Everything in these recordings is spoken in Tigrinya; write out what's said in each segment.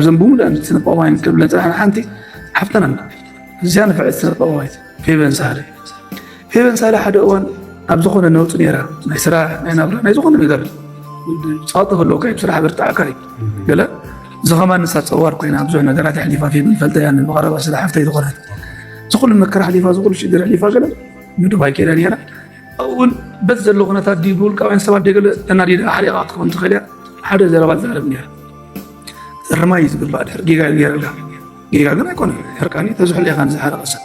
ካብዘን ብሙሉኣን ስነጥበባውያን ክብለን ዝጸናሕና ሓንቲ ሓፍተና ኣላ። እዚኣ ንፍዕቲ ስነጥበባዊት ፌቨን ሳህለ። ፌቨን ሳህለ ሓደ እዋን ኣብ ዝኾነ ነውጺ ነይራ፣ ናይ ስራሕ፣ ናይ ናብራ፣ ናይ ዝኾነ ነገር። ጸቕጢ ከለውካ እዩ፣ ብስራሕ በርትዓካ እዩ። ገለ እዚ ከማን ንሳ ጸዋር ኮይና ብዙሕ ነገራት ኣሕሊፋ፣ ፌቨን ፈልጠያ ብቐረባ ስለ ሓፍተይ ዝኾነት። እዚ ኩሉ መከራ ኣሕሊፋ፣ እዚ ኩሉ ሽግር ኣሕሊፋ ገለ ንዱባይ ከይዳ ነይራ። ኣብኡ እውን በዚ ዘሎ ኩነታት ድዩ ብውልቃውያን ሰባት ድዩ ገለ ተናዲዳ ሓሪቓ ክትከውን ትኽእል እያ። ሓደ ዘረባ ትዛረብ ነይራ። እርማይ እዩ ዝግባእ ድሕር ጌጋ ገይረልካ። ጌጋ ግን ኣይኮነን። ሕርቃን እዩ፣ ተዝሕሎ ኢኻ ንዝሓረቐ ሰብ።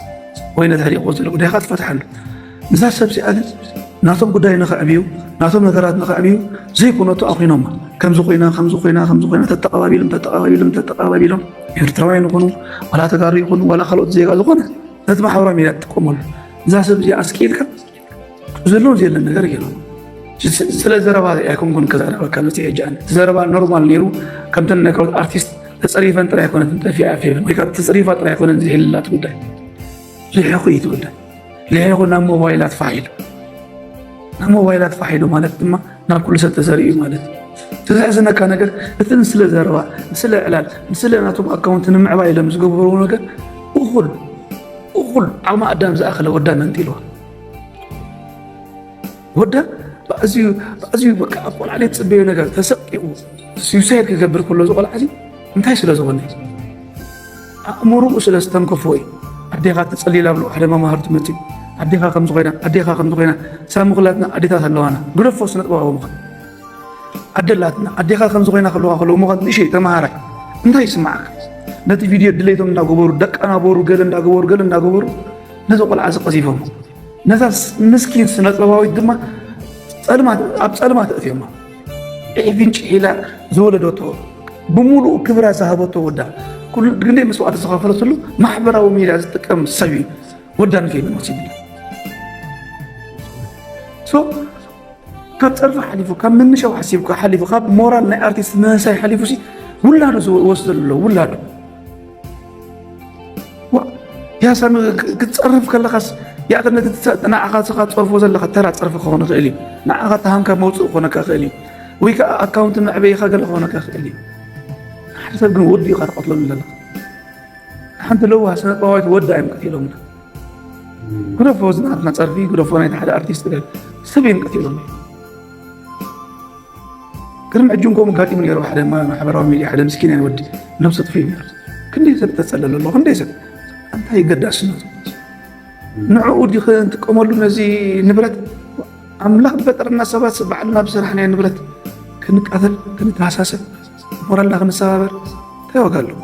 ወይ ነቲ ሕሪቕዎ ዘሎ ጉዳይካ ትፈትሓሉ። ንዛ ሰብ እዚኣ ግን ናቶም ጉዳይ ንኸዕብዩ፣ ናቶም ነገራት ንኸዕብዩ ዘይኮነቱ ኣኺኖማ። ከምዚ ኮይና፣ ከምዚ ኮይና፣ ከምዚ ኮይና፣ ተተቐባቢሎም፣ ተተቐባቢሎም፣ ተተቐባቢሎም፣ ኤርትራውያን ይኹኑ፣ ዋላ ተጋሩ ይኹኑ፣ ዋላ ካልኦት ዜጋ ዝኾነ ነቲ ማሕበራዊ ሚድያ ትጥቀመሉ። እዛ ሰብ እዚኣ ኣስቂልካ ዘለውን ዘየለን ነገር ገይሩ። ስ-፣ ስለ ዘረባ ኣይኮንኩን ክዛረበካ መፅእ። ሕጂ ኣነ እቲ ዘረባ ኖርማል ነይሩ፣ ከምተን ናይ ካልኦት ኣርቲስት ተፀሪፈን ጥራይ ኣይኮነትን ጠፊኣ ፌቨን፣ ወይ ከዓ ተፀሪፋ ጥራይ ኣይኮነን ዝሕልላት ጉዳይ። ልሒኹ እዩ እቲ ጉዳይ። ልሒኹ ናብ ሞባይላት ፋሕ ኢሉ። ናብ ሞባይላት ፋሕ ኢሉ ማለት ድማ ናብ ኩሉ ሰብ ተዘሪኡ ማለት እዩ። እቲ ዘሕዝነካ ነገር፣ እቲ ንስለ ዘረባ፣ ንስለ ዕላል፣ ንስለ ናቶም ኣካውንት ንምዕባይ ኢሎም ዝገበርዎ ነገር እኹል፣ እኹል ዓቕሚ ኣዳም ዝኣኸለ ወዳ መንጢልዋ። ወዳ ብኣዝዩ፣ ብኣዝዩ በቃ ኣብ ቆልዓ ዘይትጽበዮ ነገር ተሰቂቑ፣ ሱሳይድ ክገብር ከሎ፣ እዚ ቆልዓ እዚ እንታይ ስለ ዝኾነ? ኣእምሮኡ ስለ ዝተንከፎ እዩ። ኣዴኻ ትጽሊ ኢላ ብሎ ሓደ መማህርቱ መጺኡ፣ ኣዴኻ ከም ዝኾይና፣ ኣዴኻ ከም ዝኾይና፣ ሳሚ ኩላትና ኣዴታት ኣለዋና። ግደፎ ስነ ጥበባዊ ምዃን። ኣደ ኣላትና፣ ኣዴኻ ከም ዝኾይና ከለዋ ከለዉ ምዃን ንእሽተይ ተማሃራይ። እንታይ ይስምዓካ? ነቲ ቪድዮ ድሌቶም እንዳገበሩ፣ ደቂ ኣናበሩ፣ ገለ እንዳገበሩ፣ ገለ እንዳገበሩ፣ ነዚ ቆልዓ እዚ ቀዚፎሞ። ነዛ ስ-፣ ምስኪን ስነ ጥበባዊት ድማ ጸልማት፣ ኣብ ጸልማት ኣእትዮማ። ዒፊን ጭሒላ ዝወለደቶ፣ ብምሉኡ ክብራ ዝሃበቶ ወዳ፣ ኩሉ ግንደይ መስዋእቲ ዝኸፈለትሉ ማሕበራዊ ሚድያ ዝጥቀም ሰብ እዩ። ወዳ ንፌቨን ወሲድላ። ሶ፣ ካብ ጸርፊ ሓሊፉ፣ ካብ ምንሻው ሓሲብካ ሓሊፉ፣ ካብ ሞራል ናይ ኣርቲስት ምህሳይ ሓሊፉ ሲ ውላዱ ዝወስደሉ ኣሎ፣ ውላዱ። ዋ፣ ያ ሳሚ፣ ክ-፣ ክትጸርፍ ከለኻስ፣ ያእቲ ነቲ ትጸ-፣ ንዓኻ ስኻ ትጸርፎ ዘለኻ ተራ ጸርፊ ክኾን ይኽእል እዩ። ንዓኻ ተሃምካ መውጽኢ ክኾነካ ይኽእል እዩ። ወይ ከኣ ኣካውንት መዕበይኻ ገለ ክኾነካ ይኽእል እዩ። ሓደ ሰብ ግን ወዲ ኢኻ ትቐትለሉ ዘለኻ። ሓንቲ ለዋህ ስነ ጥበባዊት ወዳ እዮም ቀቲሎምና። ግደፎ፣ እዚ ናትና ጸርፊ፣ ግደፎ፣ ናይቲ ሓደ ኣርቲስት ገለ ሰብ እዮም ቀቲሎም። ቅድሚ ሕጂ እውን ከምኡ ኣጋጢሙ ነይሩ። ሓደ ማ-፣ ማሕበራዊ ሚድያ ሓደ ምስኪናይ ወዲ ነብሰ ጥፊኡ ነይሩ። ክንደይ ሰብ ተጸለለ ኣሎ፣ ክንደይ ሰብ። እንታይ ገዳስነቱ? ንዕኡ ዲኸ እንጥቀመሉ ነዚ ንብረት? ኣምላኽ ዝፈጠረና ሰባት ባዕልና ብስራሕና ንብረት ክንቃተል፣ ክንተሃሳሰብ፣ ሞራልና ክንሰባበር እንታይ ዋጋ ኣለዎ?